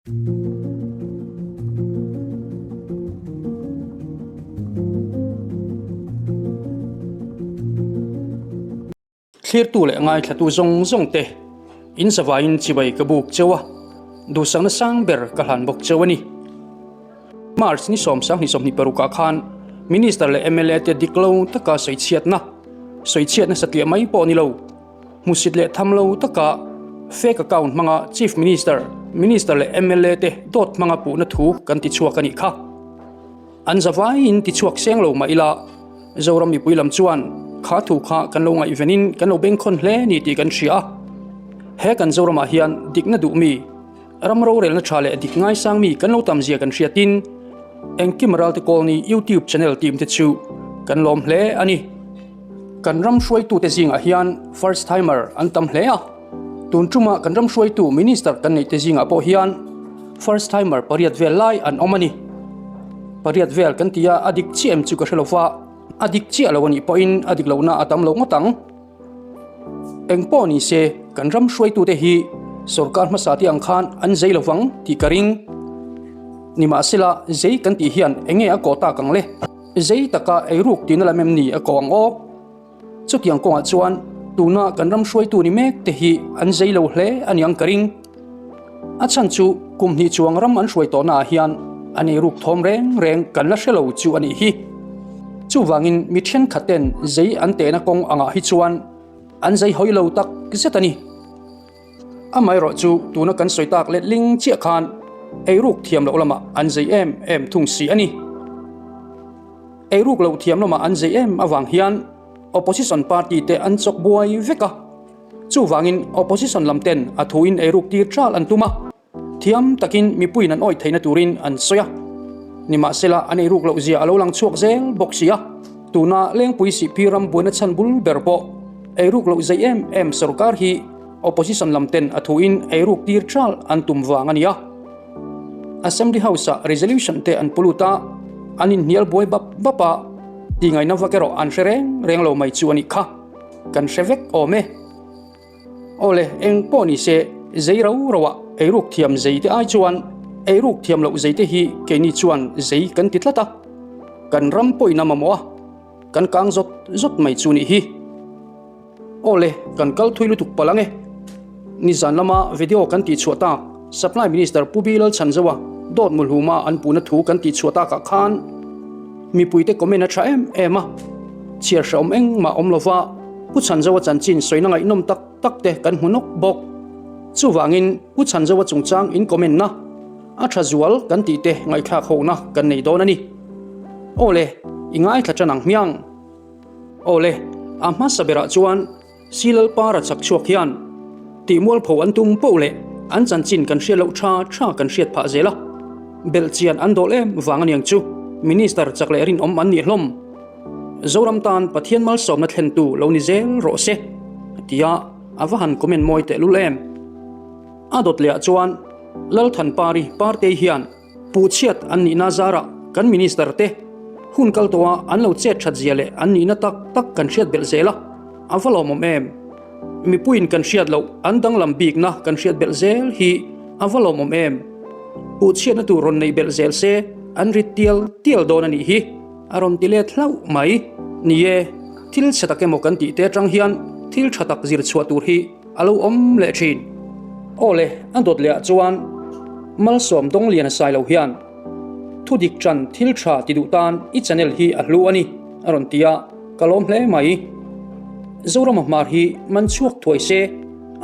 Thlirtu leh ngaithlatu zawng zawng te in zavaiin chibai ka buk cheu a, duhsakna sang ber ka hlan bawk cheu a ni. March ni 10 26 ah khan Minister leh mla te dik lo taka sawichhiatna, sawichhiatna satliah mai pawh ni lo, hmusit leh tham lo taka fake account hmanga Chief Minister, Minister leh mla te dawt hmanga puhna thu kan tichhuak a nih kha. An zavaiin tichhuak seng lo mah ila, Zoram mipui lam chuan kha thu kha kan lo ngaihvenin kan lo bengkhawn hle ni tih kan hria a. He kan Zoramah hian dikna duh mi, ram rorelna tha leh dik ngaisang mi kan lo tam zia kan hriatin Engkim Ralte Kawlni YouTube channel team te chu kan lawm hle a ni. Kan ram hruaitute zingah hian first timer an tam hle a. Tun tuma kan ram hruaitu Minister kan neih te zingah pawh hian first timer pariat vel lai an awm a ni. Pariat vel kan ti a, a dik chiah em chu ka hre lo va, a dik chiah lo a nih pawhin a dik lohna a tam lo ngawt ang. Eng pawh ni se kan ram hruaitute hi sorkar hmasa te ang khan an zei lo vang tih ka ring. Nimahsela zei kan tih hian eng nge a kawh tak ang le? Zei taka eiruk tihna lam em ni a kawh ang aw? Chutiang kawngah chuan tuna kan ram hruaitu ni mek te hi an zei lo hle a niang ka ring. A chhan chu kum hnih chuang ram an hruai tawhnaah hian an eiruk thawm reng reng kan la hre lo chu a nih hi. Chuvangin mi thenkhat ten zei an tehna kawng angah hi chuan an zei hawi lo tak zet a ni. Amaherawh chu tuna kan sawi tak letling chiah khan eiruk thiam loh lamah an zei em em thung si a ni. Eiruk loh thiam lamah an zei em avang hian opposition party te an chawk buai vek a. Chuvangin opposition lam ten a thuin eiruk tir tral an tum a, thiam takin mipuiin an awih theihna turin an sawi a. Nimahsela an eiruk loh zia a lo lang chhuak zel bawk si a, tuna Lengpui Sihphir ram buaina chhan bul ber pawh eiruk loh zei em em sorkar hi opposition lam ten a thuin eiruk tir tral an tum vang a ni a. Assembly House-ah resolution te an pu lut a, an inhnial buai bap bap a, tingaihna vak erawh an hre reng reng lo mai chu a nih kha. Kan hre vek awm e. Awle, eng pawh ni se, zei ro roah eiruk thiam zei te ai chuan eiruk thiam loh zei te hi keini chuan zei kan ti tlat a, kan ram pawhin a mamawh a, kan kang zawt zawt mai chu nih hi. Awle, kan kal thui lutuk palh ang e. Nizan lama video kan tih chhuah tak, Supply Minister Pu Bi Lalchhanzoa dawt mulhuma an puhna thu kan tih chhuah takah khan mipuite comment a tha em em a, chhiar hrehawm engmah awm lova Pu Chhanzoa chanchin sawina ngaihnawm tak tak te kan hmu nawk bawk. Chuvangin Pu Chhanzoa chungchang in comment na a tha zual kan tih te ngaihthlak hona kan nei dawn a ni. Awle, i ngaithla tan ang hmiang. Awle, a hmasa berah chuan Silal para chak chhuak hian tihmualpho an tum poh leh an chanchin kan hriat loh tha tha kan hriat phah zel a, belhchian an dawl em vang aniang chu Minister chak leh rinawm an nih hlawm. Zoram tan Pathian malsawmna thlentu lo ni zel rawh se, a ti a, a va han comment mawi tehlul em. A dawt lehah chuan Lalthanpari Partei hian, Puhchhiat an nihna zarah kan Minister te hun kal tawha an lo chet that zia leh an nihna tak tak kan hriat belh zel a, a va lawmawm em? Mipuiin kan hriat loh an danglam bikna kan hriat belh zel hi a va lawmawm em? Puhchhiatna tur rawn neih belh zel se an rit tial tial dawn a nih hi a rawn ti let hlauh mai. Ni e, thil chhe tak emaw kan tih te atang hian thil tha tak zir chhuah tur hi A lo awm leh thin. Aw le, a dawt leh ah chuan Malsawm Dawnglian a sai lo hian thu dik tan thil tha ti duh tan i channel hi a hlu a ni, a rawn ti a, ka lawm hle mai. Zorama hmar hi man chhuak thuai se,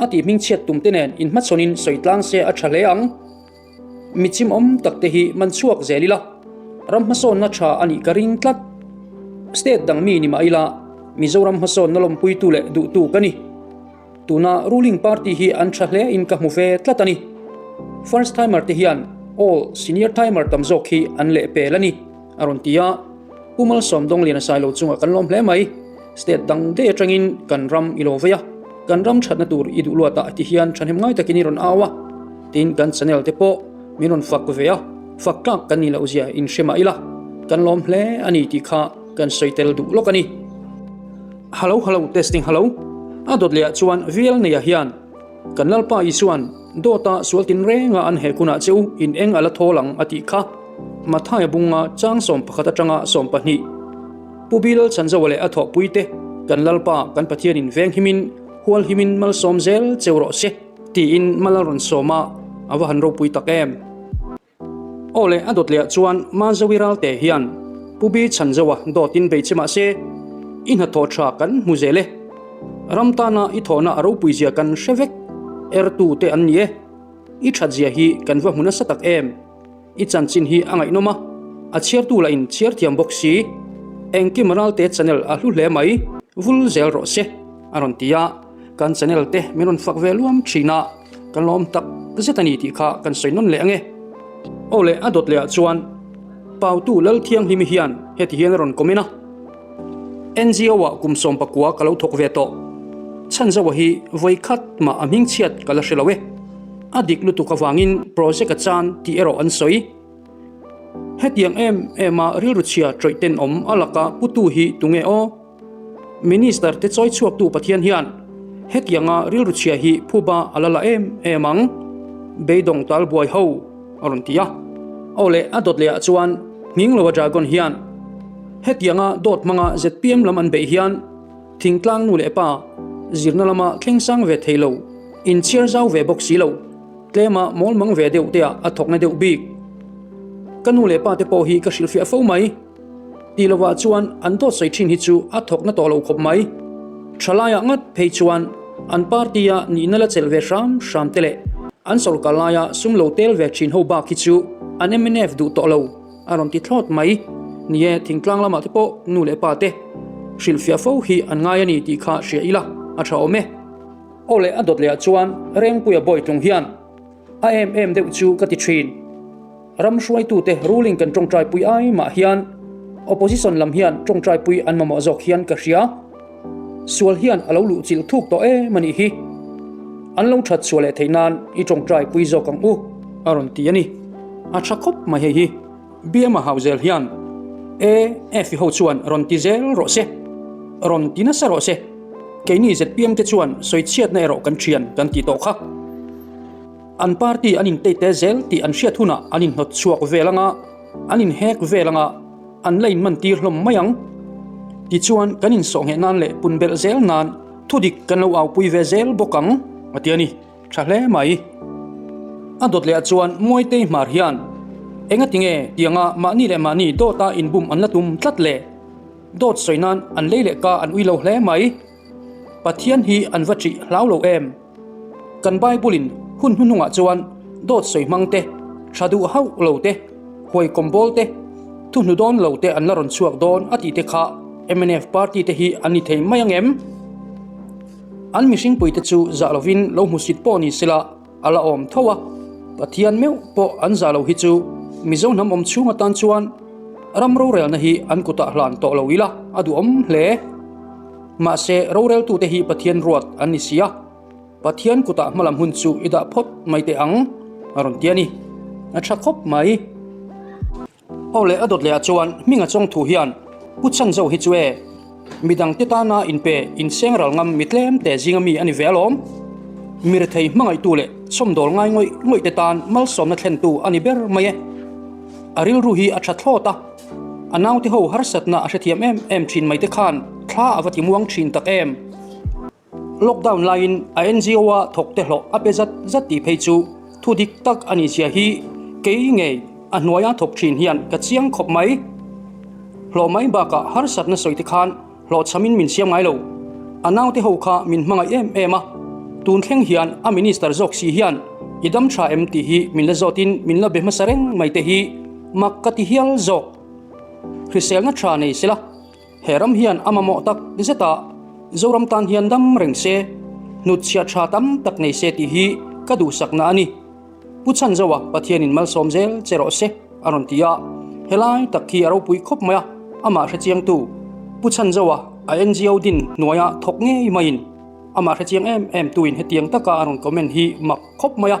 a tih hmingchhiat tum te nen inhmachhawnin sawi tlang se a tha hle ang. Mi chimawm tak te hi man chhuak zel ila, ram hmasawnna tha a nih ka ring tlat. State dang mi ni mah ila, Mizoram hmasawnna lawmpuitu leh duhtu ka ni. Tuna ruling party hi an tha hle in ka hmu ve tlat a ni. First timer te hian all senior timer tam zawk hi an leh pel a ni, a rawn ti a. Pu Malsawm Dawngliana Sailo chungah kan lawm hle mai. State dang daih atangin kan ram i lo vei a, kan ram thatna tur i duh luatah ti hian thahnem ngai takin i rawn au a, tin kan channel te pawh min rawn fak ve a, fak tlak kan nih loh zia in hre mah ila, kan lawm hle a ni tih kha kan sawi tel duh lawk a ni. Hello hello testing hello a dawt leh ah chuan vial nei ah hian kan Lalpa Isuan. Dawta sual tinrenga an hek hunah che u in eng a la thawl ang a tih kha. Mathaia bunga chang 11 atanga 12. Pu Bill Chhanzoa leh a thawhpuite kan Lalpa kan Pathianin venghimin hualhimin malsawm zel cheu rawh se tiin mal a rawn sawm a, a va han ropui tak em. Aw le, a dawt lehah chuan Mazowi Ralte hian Pu Bi Chhanzoa dawtin bei che mahse, i hnathawh tha kan hmu zel e. Ram tana i thawhna a ropui zia kan hre vek, ertu te an ni e. I that zia hi kan va hmu nasa tak em. I chanchin hi a ngaihnawm a, a chhiartu lah in chhiar thiam bawk si. Engkim Ralte channel a hlu hle mai, vul zel rawh se, a rawn ti a. Kan channel te min rawn fak ve luam thin a. Kan lawm tak zet a ni tih kha kan sawi nawn leh ang e. Aw le, a dawt lehah chuan Pautu Lalthianghlimi hian heti hian a rawn comment a, NGO-ah kum 19 ka lo thawk ve tawh. Chhanzoa hi vawi khat mah a hmingchhiat ka la hre lo e. A dik lutuk avangin project a chan tih erawh an sawi. Hetiang em em a rilru chhia tawih tenawm a laka putu hi tunge aw? Minister te chawi chhuaktu Pathian hian hetianga rilru chhia hi phuba a la la em em ang, beidawng tal buai ho a rawn ti a. Aw le, a dawt lehah chuan Nghingloa Dragon hian hetianga dawt hmanga zpm lam an beih hian thingtlang nu leh pa zirna lama thleng sang ve thei lo, inchhiar zau ve bawk si lo, tlema mawl mang ve deuh teah a thawkna deuh bik. Ka nu leh pa te pawh hi ka hrilhfiah fo mai. Tih lovah chuan an dawt sawi thin hi chu a thawk na tawh lo khawp mai. Thalaiah ngat phei chuan an party-a nihna la chelh ve hram hram te leh an sawrkar laia sum lo tel ve thin ho bak hi chu an mnf duh tawh lo a rawn ti thlawt mai. Ni e, thingtlang lamah te pawh nu leh pa te hrilhfiah fo hi an ngai a ni tih kha hria ila a tha awm e. Aw leh a dawt lehah chuan Rengpuia Bawitlung hian A em em deuh chu ka ti thin. Ram hruaitute ruling kan tawngtaipui ai mah hian opposition lam hian tawngtaipui an mamawh zawk hian ka hria. Sual hian a lo luh chilh thuk tawh em a nih hi. An lo that chhuah leh theih nan i tawngtaipui zawk ang u a rawn ti a ni. A tha khawp mai hei hi. BM a hau zel hian AF ho chuan rawn ti zel rawh se, rawn ti nasa rawh se. Keini zpm te chuan sawichhiatna erawh kan thian kan tih tawh kha. An party an intei te zel tih an hriat hunah an inhnawt chhuak vel anga, an inhek vel anga, an la inmantir hlawm mai ang. Tichuan kan insawhngheh nan leh punbelh zel nan thudik kan lo aupui ve zel bawk ang, a ti a ni. Tha hle mai. A dawt leh ah chuan Muaitei hmar hian engati nge tianga mahni leh mahni dawta inbum an la tum tlat le? Dawt sawi nan an lei leh ka an ui lo hle mai. Pathian hi an va ṭih hlau lo em? Kan Bible in hun hnuhnungah chuan dawt sawi hmang te, tha duh hauh lo te, huai kawmbawl te, thuhnu dawn lo te an la rawn chhuak dawn a tih te kha mnf party te hi an ni thei mai ang em? An mihringpuite chu zah lovin lo hmusit pawh ni sela a la awm tho a, Pathian meuh pawh an zah lo hi chu Mizo hnam awm chhung atan chuan ram rorelna hi an kutah hlan tawh lo ila a duhawm hle. Mahse roreltute hi Pathian ruat an ni si a, Pathian kutah hmalam hun chu i dah phawt mai teh ang a rawn ti a ni. A tha khawp mai. Aw leh a dawt lehah chuan hminga chawng thu hian Pu Chhanzo hi chu e, midangte tana inpe inseng ral ngam mi tlem te zinga mi a ni ve alawm. Mi rethei hmangaihtu leh chhawmdawl ngai ngawih ngawih te tan malsawmna thlentu a ni ber mai e. A rilru hi a tha thlawt a, a naute ho harsatna a hrethiam em em thin mai te khan thla a va ti muang thin tak em. Lockdown laiin a NGO-a thawkte hlawh a pe zat zat tih phei chu thu dik tak a nih zia hi kei ngei a hnuaia thawk thin hian ka chiang khawp mai. Hlawh mai bakah harsatna sawi te khan hlawhchhamin min siam ngai lo. A naute ho kha min hmangaih em em a, tun thleng hian a minister zawk si hian i dam tha em tih hi min la zawtin min la be hmasa reng mai te hi mak ka ti hial zawk. Hriselna tha nei sela. He ram hian a mamawh tak zet a, Zoram tan hian dam reng se, hnutchhiah tha tam tak nei se tih hi ka duhsakna a ni. Pu Chhanzoa Pathianin malsawm zel che rawh se, a rawn ti a. Helai tak khi a ropui khawp mai a, amah hrechiangtu Pu Chhanzoa a NGO din hnuaia thawk ngei maiin amah hrechiang em em tuin hetiang taka a rawn comment hi mak khawp mai a,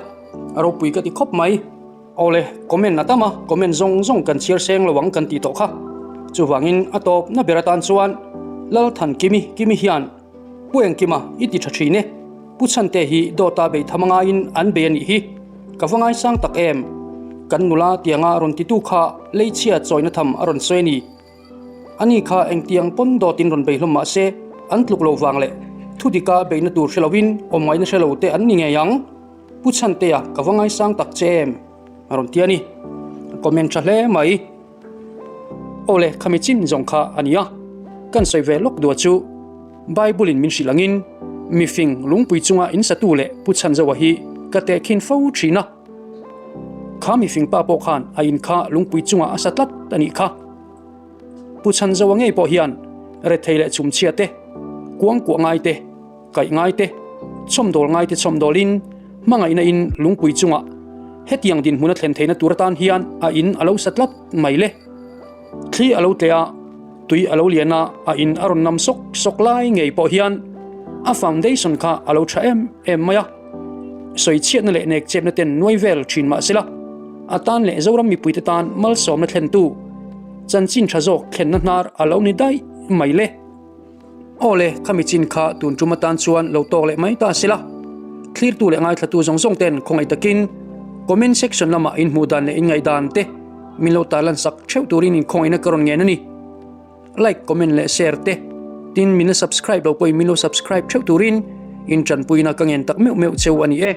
a ropui ka ti khawp mai. Awle, comment a tam a, comment zawng zawng kan chhiar seng lo ang kan tih tawh kha. Chuvangin a tawp na ber atan chuan Lalthan Kimi Kimi hian Pu Engkima i ti tha thin e. Pu Chhante hi dawta bei tham angaiin an bei a nih hi. Ka va ngaisang tak em! Kan nula tianga rawn titu kha leichhia chawina tham a rawn sawi a ni. Ani kha engtiang pawn dawtin rawn bei hlawm mah se an tluk lo vang leh thu dika beihna tur hre loin awm ngaihna hre lo te an ni ngei ang. Pu Chhantea ka va ngaisang tak che em! A rawn ti a ni. Comment tha hle mai. Awle khami chin zawng kha a nia. Kan sawi ve lawk dua chu Bible in min hrilh angin mifing lungpui chunga in satu leh Pu Chhanzoa hi ka tehkhin fo thin a. Kha mifing pa pawh khan a in kha lungpui chungah a sa tlat a nih kha. Pu Chhanzoa ngei pawh hian rethei leh chhumchhia te, kuangkuah ngai te, kaih ngai te, chhawmdawl ngai te chhawmdawlin hmangaihna in lungpui chungah hetiang dinhmun a thlen theihna tur atan hian a in a lo sa tlat mai le. Thli a lo tleh a, tui a lo lian a, a in a rawn nam sawk sawk lai ngei pawh hian a foundation kha a lo tha em em mai a. Sawichhiatna leh nekchepna ten nuai vel thin mah sela, a tan leh Zoram mipuite tan malsawmna thlentu chanchin tha zawk thlenna hnar a lo ni daih mai le. Aw le, khami chin kha tun tum atan chuan lo tawk leh mai ta sela. Thlirtu leh ngaithlatu zawng zawng ten khawngaih takin comment section lamah in hmuh dan leh in ngaihdan te min lo tarlan sak theuh turin in khawngaihna ka rawn ngen a ni. Like, comment leh share te tin min la subscribe lo pawhin min lo subscribe theuh turin in tanpuina ka ngen tak meuh meuh cheu a ni e.